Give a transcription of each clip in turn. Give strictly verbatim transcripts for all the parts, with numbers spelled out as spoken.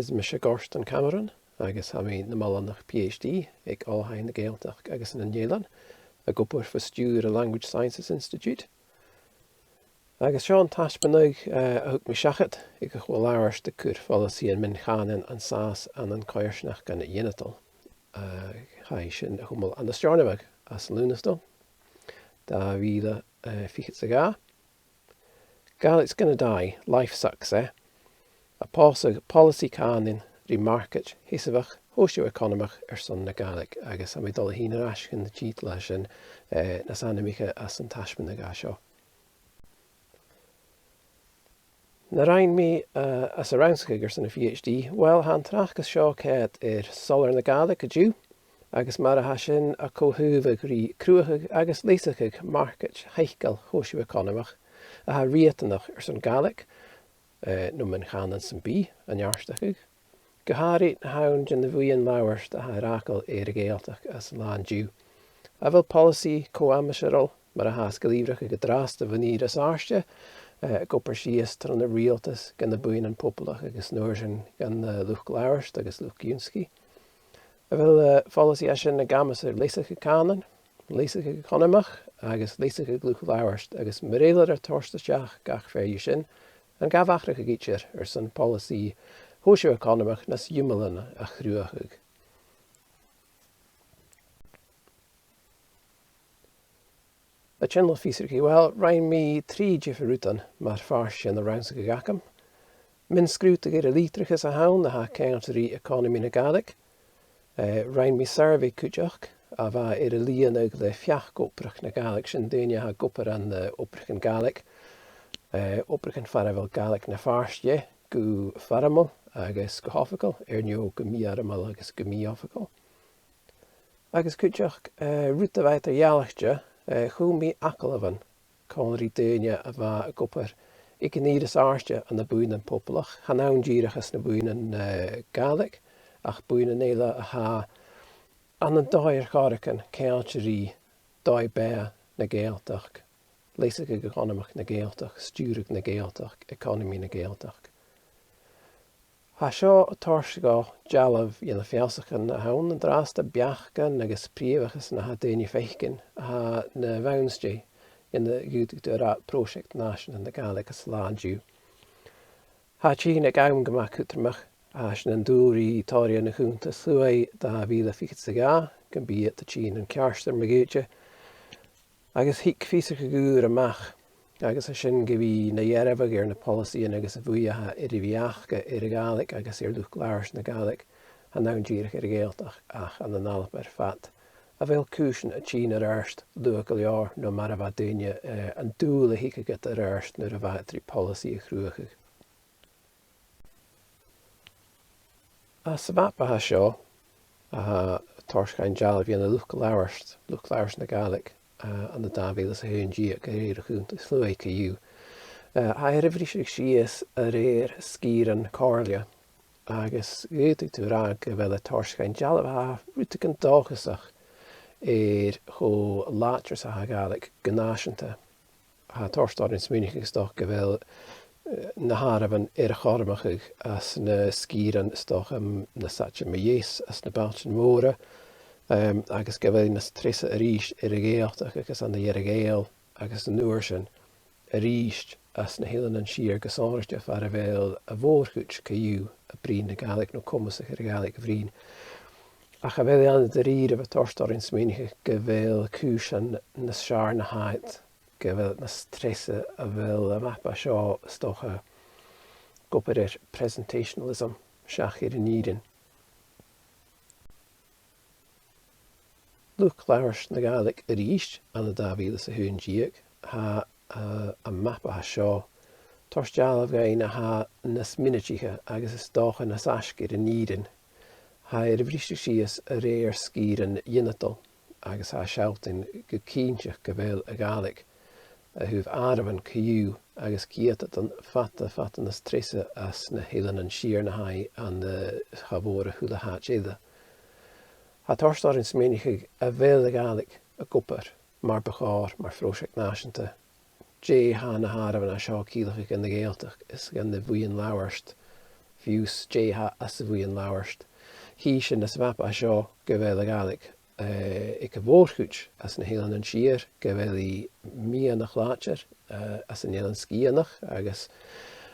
Is mise Gorton Cameron, agus tha mi nam oileanach PhD aig Oilthigh na Gàidhealtachd agus nan Eilean, ag obair fo stiùir an Language Sciences Institute. Agus seo an taisbeanadh, eh, a thug mi seachad, aig a' cho-labhairt a' cur poileasaidhean mion-chànain an sàs ann an coimhearsnachdan ionadail. Eh, tha sin a' cumail ann an Steòrnabhagh anns an Lùnastal, dà mhìle, eh, fichead 's a dhà. Gaelic 's gun a dàidh, Life Sucks, eh? A' pòsadh poileasaidh cànain ri marcaid sheasmhach, shòisio-eaconamach airson na Gàidhlig, agus tha mi a' dol a thighinn air ais chun na tiotalan sin, eh, nas anmoiche anns an taisbeanadh a tha seo. Na rinn mi, eh, anns an rannsachadh airson a' PhD, uill, tha an tràchdas seo ceangailte ri solas na Gàidhlig an-diugh, agus mar a tha sin a' co-thaobhadh ri cruthachadh agus leasachadh marcaid thaiceil shòisio-eaconamach a tha riatanach airson Gàidhlig, eh, no mion-chànain sam bith, a neartachadh. Gu h-àraidh na th' ann de na buidhnean labhairt a tha air fhàgail air a' Ghàidhealtachd anns an là an-diugh. A bheil poileasaidh co-aimsireil, mar a thathas ag iarraidh a dhèanamh an-dràsta bhon ìre as àirde, eh, ag obair sìos tron an riaghaltas gu na buidhnean poblach agus an uair sin gu na luchd-labhairt agus luchd-ionnsachaidh? A bheil, eh, poileasaidh a tha sin ag amas air leasachadh cànain, leasachadh eaconamach agus leasachadh luchd-labhairt agus mura h-eil iad air toirt a-steach gach fear dhiubh sin, an gabh atharrachadh idir airson poileasaidh shòisio-eaconamach nas iomalaine a chruthachadh? A' tionndadh fiosrachaidh, uill, rinn mi trì diofar rudan mar phàirt dhen rannsachadh agam. Mion-sgrùdadh air an litreachas a th' ann a tha ceangailte ri eaconamaidh na Gàidhlig. Eh, rinn mi suirbhidh cuideachd, a bha air a lìonadh le feachd-obrach na Gàidhlig, sin daoine a tha ag obair ann an, eh, obraichean Gàidhlig, eh, obraichean far a bheil Gàidhlig na phàirt dheth, gu foirmeil agus gu h-oifigeil, air neo gu mì-fhoirmeil agus gu mì-oifigeil. Agus cuideachd, eh, rud a bha eadar-dhealaichte, eh, chùm mi agallamhan còmhla ri daoine a bha ag obair aig an ìre as àirde ann am buidhnean poblach, chan ann dìreach anns na buidhnean, eh, Gàidhlig, ach buidhnean eile a tha ann an dòigh air choreigin ceangailte ri dòigh-beatha na Gàidhealtachd, leasachadh eaconamach na Gàidhealtachd, stiùireadh na Gàidhealtachd, eaconamaidh na Gàidhealtachd. Tha seo a' toirt dhomh dealbh dhe na feallsachdan a th' ann an-dràsta, beachdan agus prìomhachas na tha daoine a' faicinn, a tha na bh' annta dhen a dh'fhaodadh tu a ràdh pròiseact nàiseanta na Gàidhlig san là an-diugh. Tha e a' tighinn aig àm gu math cudromach, tha sinn an dùil ri tòrr dhen a' chunntas-sluaigh dà mhìle fichead 's a dhà, gum bi iad a' tighinn an ceartuair ma dh'fhaodte, agus thig fiosrachadh ùr a-mach, agus tha sin gu bhith na dhearbhadh air na poileasaidhean agus a' bhuaidh a tha air a bhith aca air a' Ghàidhlig agus air luchd-labhairt na Gàidhlig, chan ann dìreach air a' Ghàidhealtachd ach ann an Alba air fad. A bheil cùisean a' tighinn air adhart luath gu leòr no mar a bha daoine, eh, an dùil a thigeadh air adhart nuair a bha iad ri poileasaidh a chruthachadh? Anns a' mhapa a tha seo, a tha a' toirt dhuinn dealbh dhen luchd-labhairt, luchd-labhairt na Gàidhlig, eh, ann an dà mhìle 's a h-aon deug a rèir a' chunntais-sluaigh co-dhiù. Eh, tha e air a bhriseadh sìos a rèir sgìrean comhairle, agus dh'fhaodadh tu a ràdh gu bheil e a' toirt dhuinn dealbh a tha rudeigin dòchasach air cho làidir 's a tha a' Ghàidhlig gu nàiseanta. Tha e a' toirt oirnn smaoineachadh 's dòcha gu bheil, eh, na h-àireamhan air a chothromachadh anns na sgìrean 's dòcha, um, nas fhaide mu dheas anns na bailtean mòra, um, agus gu bheil e nas treasa a-rithist air a' Ghàidhealtachd agus ann an Earra-Ghàidheal agus an uair sin a-rithist anns na h-Eileanan Siar gu sònraichte far a bheil a' mhòr-chuid co-dhiù a' bruidhinn na Gàidhlig no comasach air a' Ghàidhlig a bhruidhinn. Ach a bheil e ann an da-rìribh a' toirt oirnn smaoineachadh gu bheil cùisean nas fheàrr na tha iad, gu bheil e nas treasa a bheil am mapa seo 's dòcha ag obair air presentationalism seach air an fhìrinn? Luchd-labhairt na Gàidhlig a-rithist ann an dà mhìle 's a h-aon deug, tha, eh, am mapa seo a' toirt dealbh dhuinn a tha nas mionaidiche agus is dòcha nas fhaisge air an fhìrinn. Tha e air a bhriseadh sìos a rèir sgìrean ionadail agus tha e a' sealltainn gu cinnteach gu bheil a' Ghàidhlig a thaobh àireamhan co-dhiù agus ceudadan fada, fada nas treasa anns na h-Eileanan Siar na tha i ann an, eh, cha mhòr a h-uile h-àite eile. Tha e a' toirt oirnn smaoineachadh a bheil a' Ghàidhlig ag obair mar bu chòir, mar phròiseact nàiseanta. Dè tha na h-àireamhan a tha seo a' ciallachadh dhan a' Ghàidhealtachd is dha na buidhnean labhairt fiù 's dè tha anns a' bhuidheann-labhairt. Chì sinn anns a' mhapa seo gu bheil a' Ghàidhlig, eh, aig a' mhòr-chuid anns na h-Eileanan Siar, gu bheil i meadhanach làidir, eh, anns an Eilean Sgitheanach, agus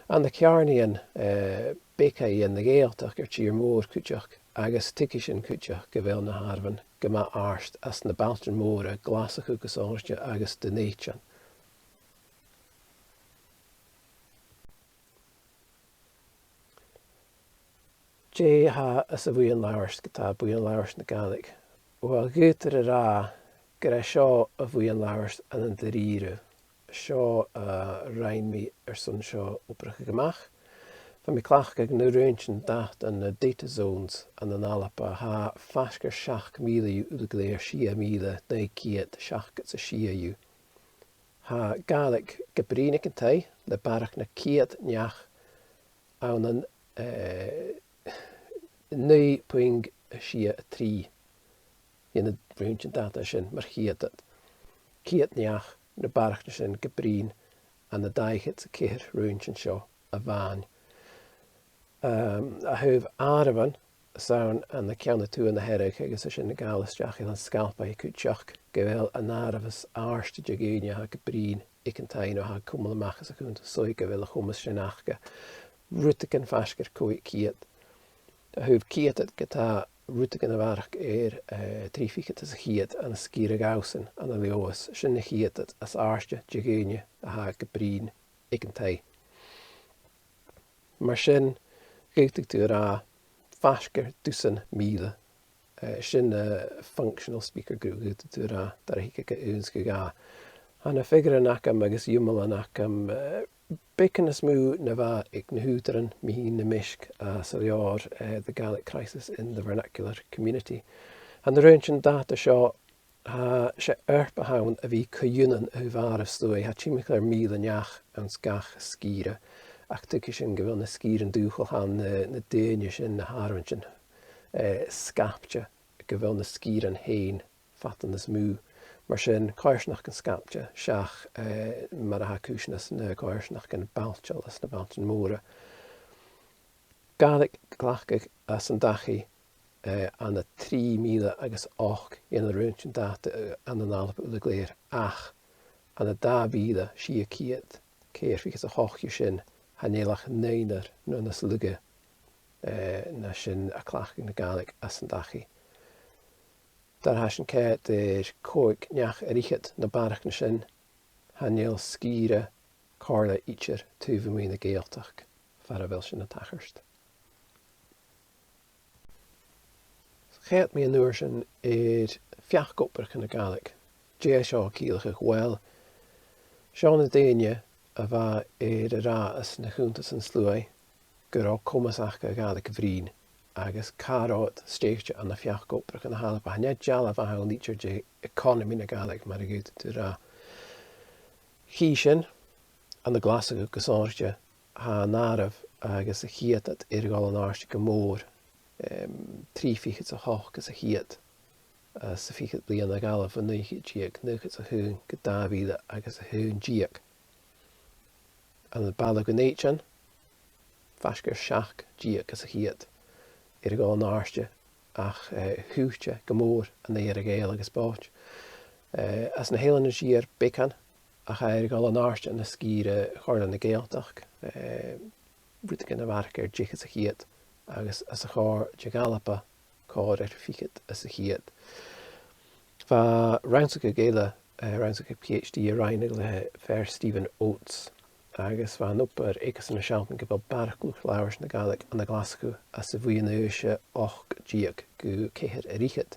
ann an ceàrnaidhean, eh, beaga dhen Ghàidhealtachd air tìr-mòr cuideachd, agus tuigidh sinn cuideachd gu bheil na h-àireamhan gu math àrd anns na bailtean mòra, Glaschu gu sònraichte agus Dùn Èideann. Dè tha anns a' bhuidheann-labhairt, ge-tà, buidheann-labhairt na Gàidhlig? Uill, dh'fhaodar a ràdh gur e seo a' bhuidheann-labhairt ann an da-rìribh. Seo, eh, a rinn mi airson seo obrachadh a-mach. Bha mi a' cleachdadh na rùintean data, na data zones, ann an Alba. Tha faisg air seachd mìle dhiubh uile gu lèir, sia mìle naoi ceud seachdad 's a sia dhiubh. Tha Gàidhlig ga bruidhinn aig an taigh le barrachd na ceud neach ann an, eh, naoi puing sia trì. Dhen na rùintean data sin mar cheudad. Ceud neach, na barrachd na sin ga bruidhinn ann an dà fhichead 's a ceithir rùintean seo a-mhàin. Ehm, a thaobh àireamhan, 's ann an ceann a tuath na Hearadh agus an sin a' gabhail a-steach Eilean Sgalpaigh cuideachd, gu bheil an àireamh as àirde de dhaoine a tha ga bruidhinn aig an taigh no a tha a' cumail a-mach às a' chunntas, so gu bheil a' chomas sin aca rudeigin faisg air còig ceud. A thaobh ceudad, ge-tà, rudeigin a bharrachd air, eh, trì fichead 's a ceud ann an sgìre Ghabhsain ann an Leòdhas, sin a' cheudad as àirde de dhaoine a tha ga bruidhinn aig an taigh. Mar sin, dh'fhaodadh tu a ràdh faisg air dusan mìle, eh, sin, eh, functional speaker group, dh'fhaodadh tu a ràdh, dar a thig aig aon 's gu dhà. Tha na figearan agam agus iomlan agam, eh, beagan nas motha na bha aig na h-ùghdaran mu dheidhinn na measg, eh, sa leabhar, eh, The Gaelic Crisis in the Vernacular Community. Tha na rùintean data seo, tha e oidhirp a th' ann a bhith co-ionann a thaobh àireamh stuaigh, tha timcheall air mìle neach anns gach sgìre, ach tuigidh sinn gu bheil na sgìrean dùthchail, tha na, na daoine sin, na h-àireamhan sin, eh, sgaipte, gu bheil na sgìrean fhèin fada nas motha. Mar sin, coimhearsnachdan sgaipte, seach, eh, mar a tha cùisean anns na coimhearsnachdan bailteil, anns na bailtean mòra. Gàidhlig a' cleachdadh anns an dachaigh, eh, ann an trì mìle agus ochd dhen na rùintean data, eh, ann an Alba uile gu lèir, ach ann an dà mhìle sia ceud ceithir fichead 's a h-ochd dhiubh sin, chan eil ach naoinear no nas lugha, eh, na sin a' cleachdadh na Gàidhlig anns an dachaigh. Dar a tha sinn, ceud air còig neach air fhichead no barrachd na sin, chan eil sgìre comhairle idir taobh a-muigh na Gàidhealtachd far a bheil sin a' tachairt. Choimhead mi an uair sin air feachd-obrach na Gàidhlig. Dè tha seo a' ciallachadh? Uill, seo na daoine a bha air an ràdh anns na cunntasan-sluaigh gun robh comas aca a' Ghàidhlig a bhruidhinn, agus càit an robh iad stèidhichte ann am feachd-obrach ann an Alba. Chan e dealbh a th' ann idir de economy na Gàidhlig, mar a dh'fhaodadh tu a ràdh. Chì sinn, ann an Glaschu gu sònraichte, tha an àireamh agus a' cheudad air a dhol an àirde gu mòr, em, trì fichead 's a h-ochd 's a cheud, eh, sa fhichead bliadhna a dh'fhalbh, bho naoi ceud deug naochad 's a h-aon gu dà mhìle agus a h-aon deug. Ann am baile Dhùn Èideann, faisg air seachd deug 's a cheud air a dhol an àirde, ach, eh, thuit e gu mòr an Earra-Ghàidheal agus Bàit. Eh, anns na h-Eileanan Siar beagan, ach air a dhol an àirde ann an sgìre Chomhairle na Gàidhealtachd, eh, rudeigin a bharrachd air deich 's a ceud, agus anns a' chòrr de dh'Alba, còrr air fichead 's a ceud. Bha rannsachadh eile, eh, rannsachadh PhD a rinn mi le fear, Stephen Oates, agus bha an obair aigesan a' sealltainn gu bheil barrachd luchd-labhairt na Gàidhlig ann an Glaschu anns a' bhuidheann-aoise ochd deug gu ceithir air fhichead.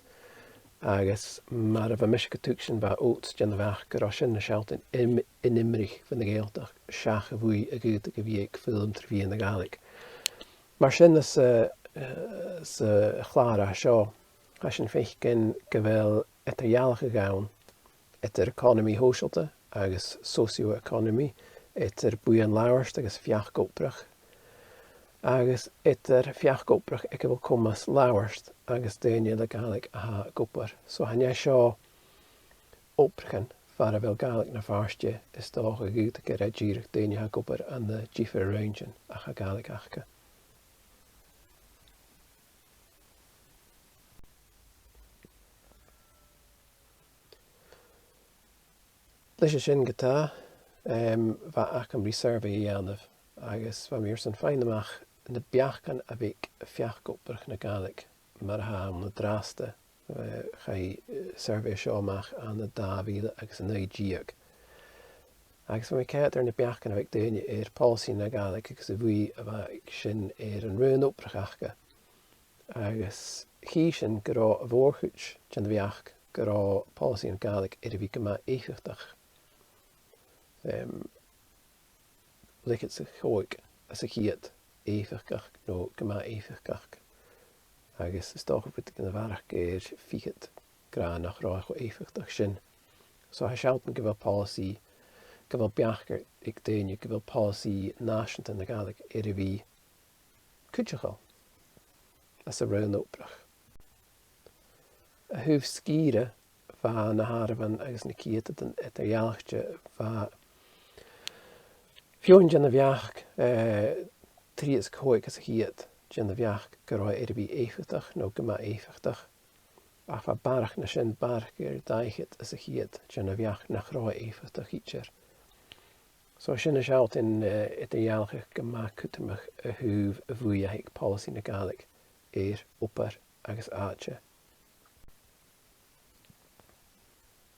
Agus mar a bha mise ga tuigsinn, bha Oates den bheachd gun robh sin a' sealltainn im-, in-imrich bhon Ghàidhealtachd seach a' bhuaidh a dh'fhaodadh a bhith aig foghlam tro mheadhan na Gàidhlig. Mar sin, anns a', eh, sa chlàr a tha seo, tha sinn a' faicinn gu bheil eadar-dhealachadh ann eadar economy shòisealta agus socio-economy, eadar buidheann-labhairt agus feachd-obrach, agus eadar feachd-obrach aig a bheil comas labhairt agus daoine le Gàidhlig a tha ag obair. So chan e seo obraichean far a bheil Gàidhlig na phàirt dheth, is dòcha, a dh'fhaodadh gur e dìreach daoine a tha ag obair ann an diofar raointean ach a tha Gàidhlig aca. Leis a sin ge-tà, em, bha agam ri suirbhidh a dhèanamh, agus bha mi airson faighinn a-mach na beachdan a bh' aig Feachd-obrach na Gàidhlig mar a tha ann an-dràsta. Eh, chaidh, eh, suirbhidh seo a-mach ann an dà mhìle agus a naoi deug. Agus bha mi a' coimhead air na beachdan a bh' aig daoine air poileasaidh na Gàidhlig agus a' bhuaidh a bh' aig sin air an raon-obrach aca. Agus chì sinn gun robh a' mhòr-chuid den bheachd gun robh poileasaidh na Gàidhlig air a bhith gu math èifeachdach. Em, leth-cheud 's a còig às a' cheud èifeachdach, no gu math èifeachdach. Agus is dòcha rudeigin a bharrachd air fichead ag ràdh nach robh e cho èifeachdach sin. So tha e a' sealltainn gu bheil poileasaidh, gu bheil beachd aig daoine gu bheil poileasaidh nàiseanta na Gàidhlig air a bhith cuideachail anns an raon-obrach. A thaobh sgìre, bha na h-àireamhan agus na ceudadan eadar-dhealaichte, bha feadhainn den bheachd, eh, trì às a còig às a' cheud den bheachd gun robh e air a bhith èifeachdach no gu math èifeachdach. Ach bha barrachd na sin, barrachd air dà fhichead às a' cheud den bheachd nach robh e èifeachdach idir. So sin a' sealltainn, eh, eadar-dhealachadh gu math cudromach a thaobh a' bhuaidh a th' aig poileasaidh na Gàidhlig air obair agus àite.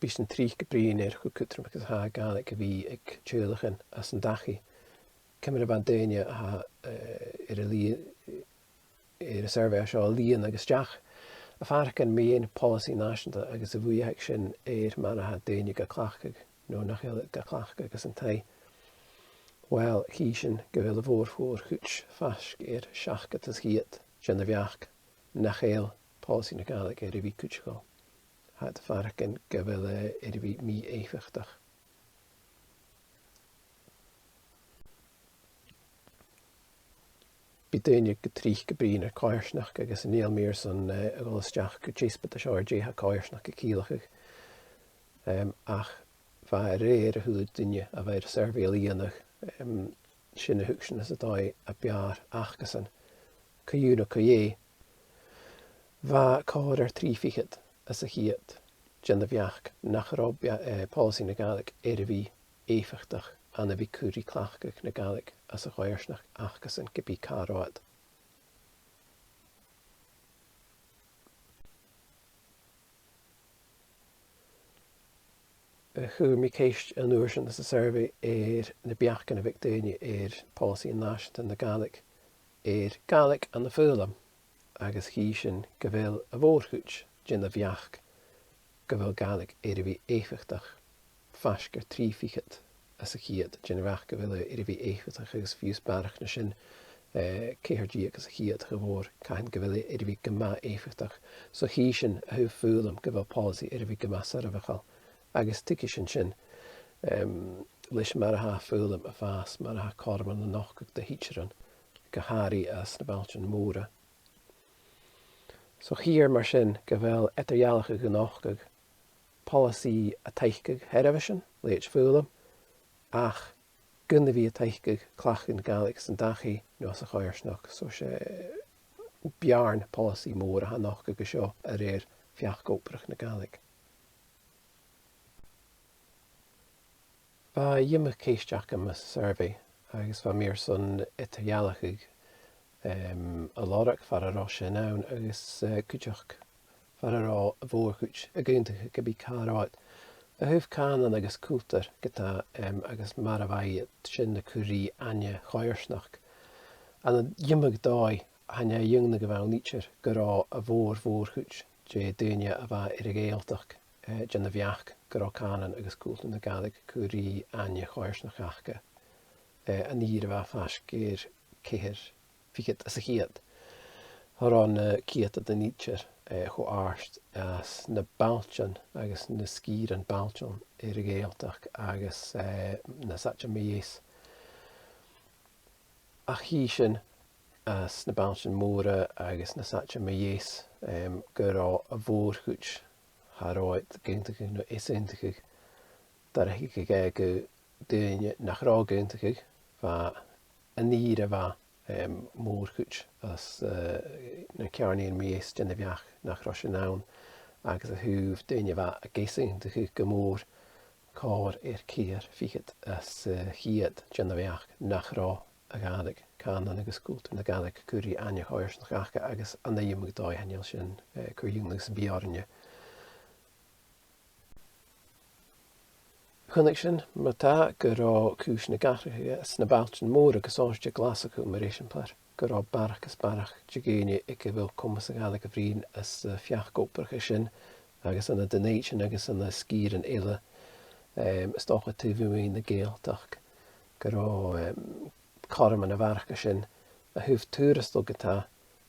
Bidh sinn tric a' bruidhinn air cho cudromach 's a tha Gàidhlig a bhith aig teaghlaichean anns an dachaigh. Ciamar a bhiodh daoine a tha, eh, air a lì-, air an suirbhidh seo a lìonadh a-steach a' faireachdainn mu dheidhinn poileasaidh nàiseanta agus a' bhuaidh a th' aig sin air mar a tha daoine ga cleachdadh no nach eil iad ga cleachdadh anns an taigh. Uill, chì sinn gu bheil a' mhòr, mhòr-chuid, faisg air seachdad às a' cheud den bheachd nach eil poileasaidh na Gàidhlig air a bhith cuideachail. Tha iad a' faireachdainn gu bheil e air a bhith mì-èifeachdach. Bidh daoine gu tric a' bruidhinn air coimhearsnachd agus chan eil mi airson, eh, a dhol a-steach gu deasbad an seo air dè tha coimhearsnachd a' ciallachadh. Em, ach bha e a rèir a h-uile duine a bha air an suirbhidh a lìonadh, em, sin a thuigsinn às an dòigh a b' fheàrr acasan. Co-dhiù no co-dheth, bha còrr air trì fichead às a' cheud den bheachd nach robh bea-, eh, poileasaidh na Gàidhlig air a bhith èifeachdach ann a bhith cur ri cleachdadh na Gàidhlig anns a' choimhearsnachd acasan ge bith càit an robh iad. Eh, chuir mi ceist an uair sin anns an suirbhidh air na beachdan a bh' aig daoine air poileasaidh nàiseanta na Gàidhlig air Gàidhlig ann am foghlam, agus chì sinn gu bheil a' mhòr-chuid den bheachd gu bheil Gàidhlig air a bhith èifeachdach, faisg air trì fichead às a' cheud den bheachd gu bheil e air a bhith èifeachdach, agus fiù 's barrachd na sin, eh, ceithir deug às a' cheud cha mhòr, cathain gu bheil e air a bhith gu math èifeachdach. So chì sinn a thaobh foghlam gu bheil poileasaidh air a bhith gu math soirbheachail, agus tuigidh sinn sin, em, leis mar a tha foghlam a' fàs, mar a tha cothrom a' nochdadh do thidsearan, gu h-àraidh anns na bailtean mòra. So chì sinn mar sin gu bheil eadar-dhealachadh a' nochdadh, poileasaidh a' taghadh sheirbheisean leithid foghlam, ach gun a bhith a' taghadh cleachdadh na Gàidhlig san dachaigh no sa choimhearsnachd. So 's e beàrn poileasaidh mòr a tha a' nochdadh an seo a rèir Feachd-obrach na Gàidhlig. Bha iomadh ceist agam anns an suirbhidh, agus bha mi airson eadar-dhealachadh, em, a lorg far an robh sin ann, agus, eh, cuideachd far an robh a' mhòr-chuid ag aontachadh ge bith càit an robh iad. A thaobh cànan agus cultar ge-tà, em, agus mar a bha iad sin a' cur ri aithne choimhearsnachd. Ann an iomadh dòigh, chan e iongnadh a bh' ann idir gun robh a' mhòr, mhòr-chuid de dhaoine a bha air a' Ghàidhealtachd, eh, den bheachd gun robh cànan agus cultar na Gàidhlig a' cur ri aithne choimhearsnachd aca. Eh, an ìre mhath, faisg air ceithir fichead às a' cheud. Cha robh na ceudadan idir, eh, cho àrd anns na bailtean agus na sgìrean bailteann air a' Ghàidhealtachd agus, eh, nas fhaide mu dheas. Ach chì sinn anns na bailtean mòra agus nas fhaide mu dheas, em, gun robh a' mhòr-chuid, cha robh iad ag aontachadh no eas-aontachadh. Dar a thigeadh e gu daoine nach robh ag aontachadh, bha an ìre mhath, em, mòr-chuid às, eh, na ceàrnaidhean mu dheas den bheachd nach robh sin ann, agus a thaobh daoine a bha ag eas-aontachadh gu mòr, còrr air ceithir fichead às a' cheud den a' bheachd nach robh a' Ghàidhlig, cànan agus cultar na Gàidhlig a' cur ri aithne choimhearsnachd aca, agus an aon iomadh dòigh chan eil sin, eh, cur iongnadh sam bith oirnne. Chunnaic sinn, mar-thà, gun robh cùisean ag atharrachadh sna bailtean mòra gu sònraichte Glaschu, mar eisimpleir, gun robh barrachd is barrachd de dhaoine aig a bheil comas a' Ghàidhlig a bhruidhinn anns a' pheacadh-obrach sin, agus ann an Dùn Èideann agus ann an sgìrean eile, em, is dòcha taobh a-muigh na Gàidhealtachd, gun robh, em, cothrom ann am barrachd sin. A thaobh tuarastal ge-tà,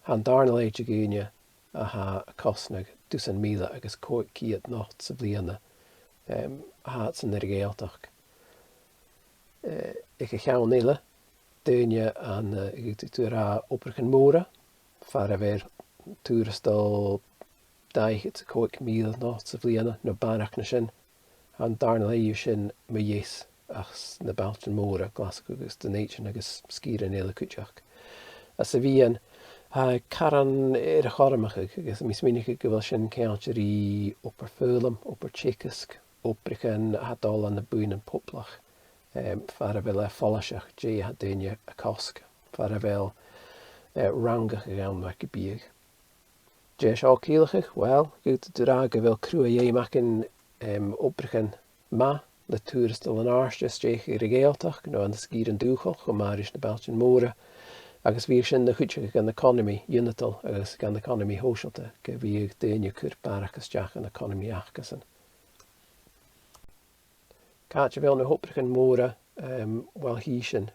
tha an dàrna leth de dhaoine a tha a' cosnadh dusan mìle agus còig ceud not sa bhliadhna, em, a tha iadsan air a' Ghàidhealtachd. Eh, aig a' cheann eile, daoine ann an, eh, dh'fhaodadh tu a ràdh, obraichean mòra, far a bheil tuarastal dà fhichead 's a còig mìle not sa bhliadhna, no barrachd na sin, tha an dàrna leth dhiubh sin mu dheas anns na bailtean mòra, Glaschu agus Dùn Èideann agus sgìrean eile cuideachd. Anns a' mheadhan, tha caran air a chothromachadh, agus tha mi a' smaoineachadh gu bheil sin ceangailte ri obair foghlaim, obair teagaisg, obraichean a tha dol ann am buidhnean poblach, em, far a bheil e follaiseach dè tha daoine a' cosg, far a bheil, eh, ranngachadh ann mar gum biodh. Dè tha seo a' ciallachadh? Uill, dh'fhaodadh tu ràdh gu bheil cruth-fheum againn, em, obraichean math le tuarastal an àirde a stèidheachadh air a' Ghàidhealtachd no ann an sgìrean dùthchail, cho math ris na bailtean mòra, agus bhiodh sin na chuideachadh dhan economy ionadail agus dhan economy shòisealta, gum biodh daoine a' cur barrachd a-steach dhan economy acasan. Càit a bheil na h-obraichean mòra, em, uill, chì sinn,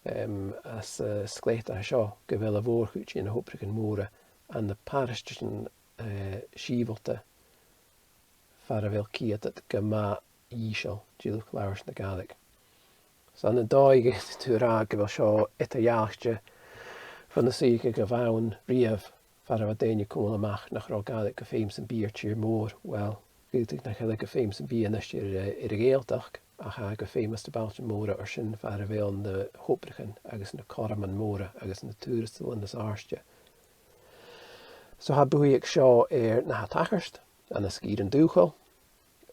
em, anns an, eh, sgleat a tha seo, gu bheil a' mhòr-chuid de na h-obraichean mòra ann am paraistean, eh, sìobhalta, far a bheil ceudad gu math ìosal de luchd-labhairt na Gàidhlig. So ann an dòigh, dh'fhaodadh tu a ràdh gu bheil seo eadar-dhealaichte bhon an suidheachadh a bh' ann riamh, far a bheil daoine a' cumail a-mach nach robh Gàidhlig gu feum sam bith air tìr-mòr. Uill, dh'fhaodadh nach eil e gu feum sam bith a-nis air, eh, air a' Ghàidhealtachd, ach tha e gu feum anns na bailtean mòra air sin, far a bheil na h-obraichean agus na cothroman mòra agus na tuarastalan as àirde. So tha buidheann seo air na tha a' tachairt ann an sgìrean dùthchail,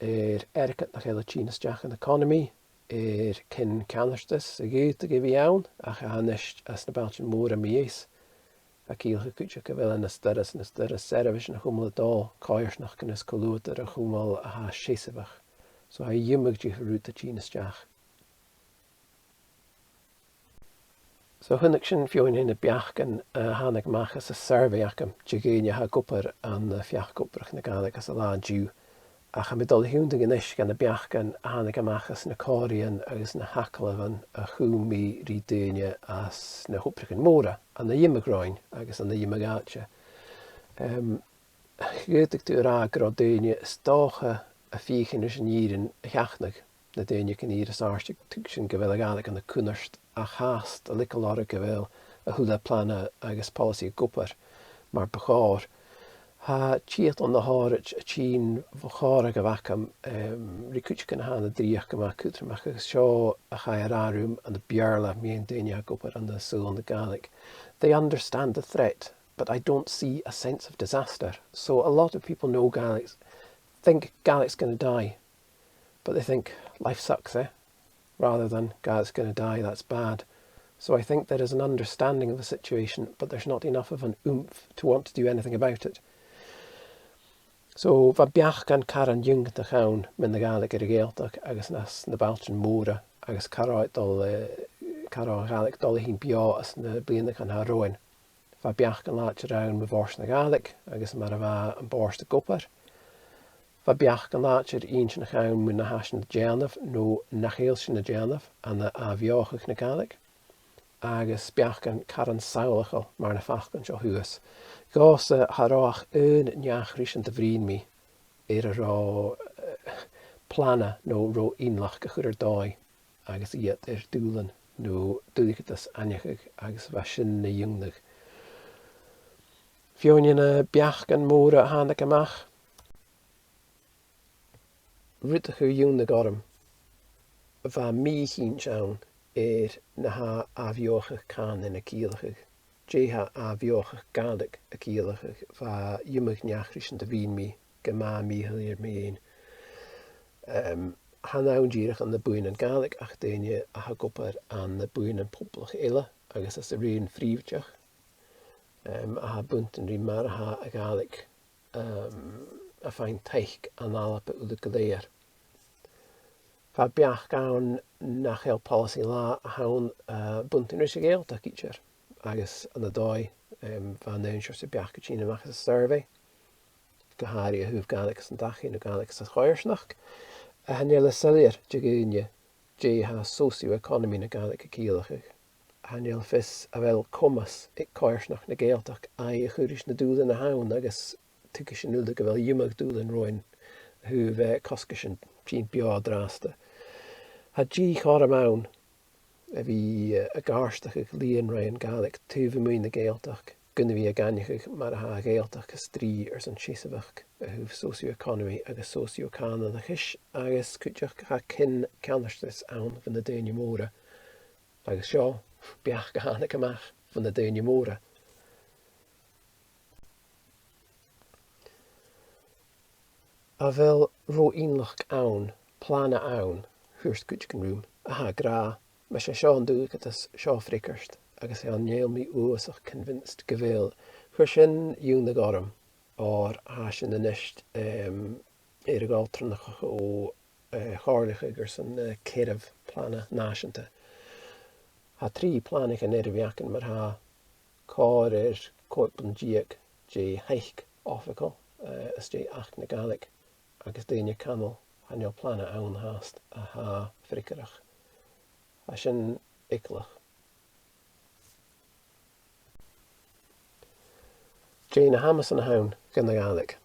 air airgead nach eil a' tighinn a-steach dhan economy, air cion ceannardais a dh'fhaodadh a bhith ann, ach a tha a-nis anns na bailtean mòra mu dheas, a' ciallachadh cuideachd gu bheil e na stòras, na stòras seirbheis a chumail a' dol, coimhearsnachdan is co-luatar a chumail a tha seasmhach. So tha iomadh diofar rud a' tighinn a-steach. So chunnaic sinn feadhainn de na beachdan a thàinig a-mach às an survey agam de dhaoine a tha ag obair ann am peacadh-obrach na Gàidhlig anns an là an-diugh. Ach tha mi a' dol a thionndadh a-nis dha na beachdan a thàinig a-mach às na còmhraidhean agus na h-agallamhan a chùm mi ri daoine anns na h-obraichean mòra, ann an iomadh roinn agus ann an iomadh àite. Em, dh'fhaodadh tu a ràdh gun robh daoine is dòcha a' feuchainn ris an fhìrinn a sheachnadh, na daoine aig an fhìor as àirde, tuigsinn gu bheil a' Ghàidhlig ann an cunnart, ach fhathast a' leigeil orra gu bheil a h-uile plana agus poileasaidh ag obair mar bu chòir. Tha tiotal na h-òraid a' tighinn bho chòmhradh a bh' agam, em, ri cuideigin a tha na dhreuchd gu math cudromach, agus seo a chaidh a ràdh rium ann am Beurla mu dheidhinn daoine a tha ag obair ann an saoghal na Gàidhlig. They understand the threat, but I don't see a sense of disaster. So a lot of people know Gaelic, think Gaelic's gonna die, but they think life sucks, eh? Rather than Gaelic's gonna die, that's bad. So I think there is an understanding of the situation, but there's not enough of an oomph to want to do anything about it. So bha beachdan caran iongantach ann mun a' Ghàidhlig air a' Ghàidhealtachd agus anns na bailtean mòra, agus car a' dol, eh, car a' Ghàidhlig a' dol a thighinn beò anns na bliadhnaichean a tha romhainn. Bha beachdan làidir ann mu bhòrd na Gàidhlig agus mar a bha am bòrd ag obair. Bha beachdan làidir inntinneach ann mu na tha sinn a' dèanamh no nach eil sinn a' dèanamh ann an ath-bheothachadh na Gàidhlig, agus beachdan caran samhlachail mar na faclan seo shuas. Dhòmhsa, cha robh ach aon neach-riseant a bhruidhinn mi air an robh, eh, plana no robh innleachd a chur air dòigh agus iad air dùbhlan no duilgheadas aithneachadh, agus bha sin na iongnadh. Feadhainn de na beachdan mòra a thàinig a-mach, rud a chuir iongnadh orm, bha mì-chinnt ann air na tha ath-bheothachadh cànain a' ciallachadh. Dè tha ath-bheothachadh Gàidhlig a' ciallachadh? Bha iomadh neach-riseant a bhruidhinn mi gu math mì-thoilichte air mo dheidhinn. Em, Chan ann dìreach ann am buidhnean Gàidhlig ach daoine a tha ag obair ann am buidhnean poblach eile agus anns an raon phrìobhaideach, em, a tha a' buntainn ri mar a tha a' Ghàidhlig, em, a' faighinn taic ann an Alba uile gu lèir. Bha beachd ann nach eil poileasaidh latha a th' ann, eh, a' buntainn ris a' Ghàidhealtachd idir, agus ann an dòigh, em, bha an aon seòrsa beachd a' tighinn a-mach às an survey, gu h-àraidh a thaobh Gàidhlig anns an dachaigh no Gàidhlig sa choimhearsnachd, a chan eil e soilleir do dhaoine dè tha socio-economy na Gàidhlig a' ciallachadh. Chan eil fios a bheil comas aig coimhearsnachd na Gàidhealtachd aghaidh a chur ris na dùbhlain a th' ann agus tuigidh sinn uile gu bheil iomadh dùbhlan romhainn a thaobh, eh, cosgaisean tighinn beò an-dràsta. Tha dìth chothrom ann a bhith, eh, ag àrdachadh lìonraidhean Gàidhlig taobh a-muigh na Gàidhealtachd gun a bhith ag aithneachadh mar a tha a' Ghàidhealtachd a' strì airson seasmhachd a thaobh socio-economy agus socio-cànanachais agus cuideachd tha cion ceannardas ann bho na daoine mòra. Agus seo beachd a thàinig a-mach bho na daoine mòra. A bheil ro-innleachd ann, plana ann, thuirt cuideigin rium, a tha ag ràdh, mas e seo an dùbhlan, seo freagairt, agus chan eil mi uabhasach convinced gu bheil. Chuir sin iongnadh orm, oir tha sinn a-nis, em, air a dhol tron a' cho-, eh, chomhairleachadh airson, eh, ceathramh plana nàiseanta. Tha trì planaichean air a bhith againn mar-thà, còrr air còig bliadhna deug de thaic oifigeil, eh, às dèidh Achd na Gàidhlig, agus daoine a' cantainn, chan eil plana ann fhathast a tha freagarrach. Tha sin eagalach. Dè na h-amasan a th' ann dhan a' Ghàidhlig?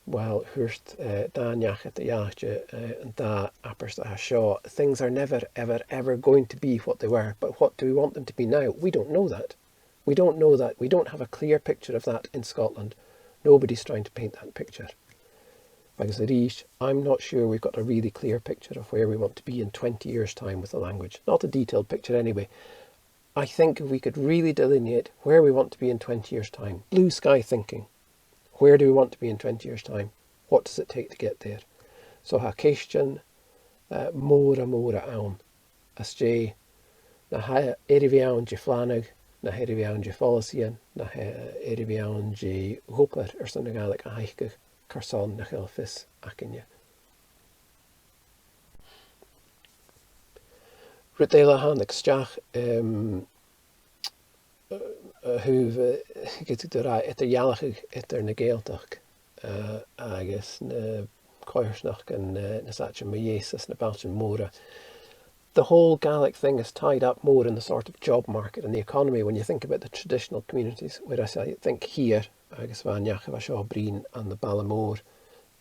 Uill, thuirt, eh, dà neach eadar-dhealaichte, eh, an dà abairt a tha seo, "Things are never, ever, ever going to be what they were, but what do we want them to be now? We don't know that. We don't know that. We don't have a clear picture of that in Scotland. Nobody's trying to paint that picture." Agus a-rithist, "I'm not sure we've got a really clear picture of where we want to be in twenty years' time with the language. Not a detailed picture anyway. I think if we could really delineate where we want to be in twenty years' time, blue sky thinking, where do we want to be in twenty years' time? What does it take to get there?" So tha ceistean, eh, mòra, mòra ann. Às dèidh, na tha air a bhith ann de phlanadh, na tha air a bhith ann de phoileasaidhean, na tha air a bhith ann de dh'obair airson na Gàidhlig a thaiceadh, carson nach eil fios againne. Rud eile a thàinig a-steach, em, a thaobh, eh, ged a tha eadar-dhealachadh eadar na Gàidhealtachd, eh, agus na coimhearsnachdan, eh, nas fhaide mu dheas is na bailtean mòra. The whole Gaelic thing is tied up more in the sort of job market and the economy when you think about the traditional communities, whereas I think here, agus bha an neach a bha seo a' bruidhinn ann am baile mòr,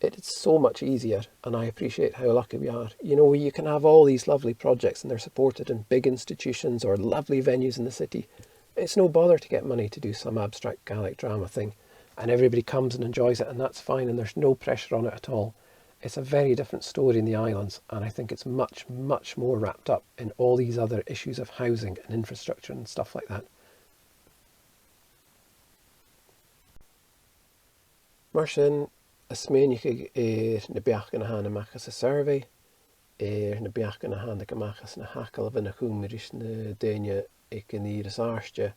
it, it's so much easier, and I appreciate how lucky we are. You know, you can have all these lovely projects and they're supported in big institutions or lovely venues in the city. It's no bother to get money to do some abstract Gaelic drama thing, and everybody comes and enjoys it, and that's fine, and there's no pressure on it at all. It's a very different story in the islands, and I think it's much, much more wrapped up in all these other issues of housing and infrastructure and stuff like that. Mar sin, a' smaoineachadh air na beachdan a thàinig a-mach às an survey, air na beachdan a thàinig a-mach às na h-agallamhan a chùm mi ris na daoine aig an ìre as àirde,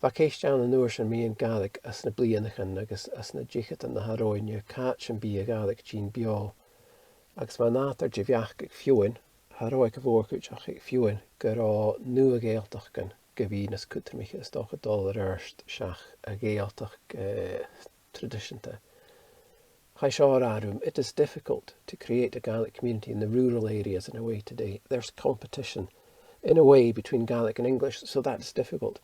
bha ceist ann an uair sin mu dheidhinn Gàidhlig anns na bliadhnaichean agus anns na deicheadan a tha romhainn, càit am bi a' Ghàidhlig a' tighinn beò. Agus bha nàdar de bheachd aig feadhainn, cha robh aig a' mhòr-chuid ach aig feadhainn, gun robh nua-Ghàidhealtachdan gu bhith nas cudromaiche is dòcha a' dol air adhart seach a' Ghàidhealtachd, eh, traidiseanta. Chaidh seo a ràdh rium, it is difficult to create a Gaelic community in the rural areas in a way today. There's competition in a way between Gaelic and English, so that's difficult.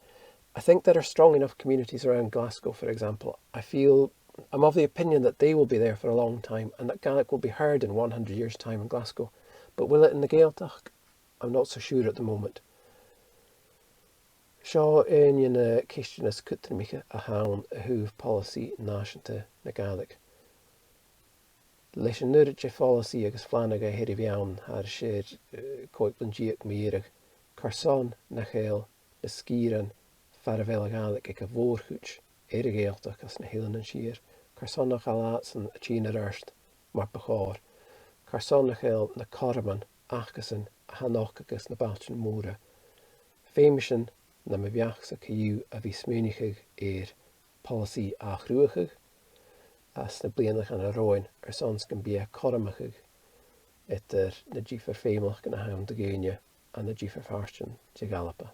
I think there are strong enough communities around Glasgow, for example. I feel, I'm of the opinion that they will be there for a long time and that Gaelic will be heard in one hundred years' time in Glasgow. But will it in the Gàidhealtachd? I'm not so sure at the moment. Seo aon de na ceistean as cudromaiche a th' ann a thaobh poileasaidh nàiseanta na Gàidhlig. Leis an uiread de phoileasaidh agus phlanadh a th' air a bhith ann thairis air, eh, còig bliadhna deug mu dheireadh, carson nach eil na sgìrean far a bheil a' Ghàidhlig aig a' mhòr-chuid air a' Ghàidhealtachd anns na h-Eileanan Siar, carson nach eil iadsan a' tighinn air adhart mar bu chòir, carson nach eil na cothroman acasan a th' ann agus na bailtean mòra. Feumaidh sinn nam bheachd-sa co-dhiù a bhith a' smaoineachadh air poileasaidh a chruthachadh anns na bliadhnaichean a tha romhainn airson 's gum bi e cothromachadh eadar na diofar feumalachdan a th' ann do dhaoine ann an diofar phàirtean de dh'Alba.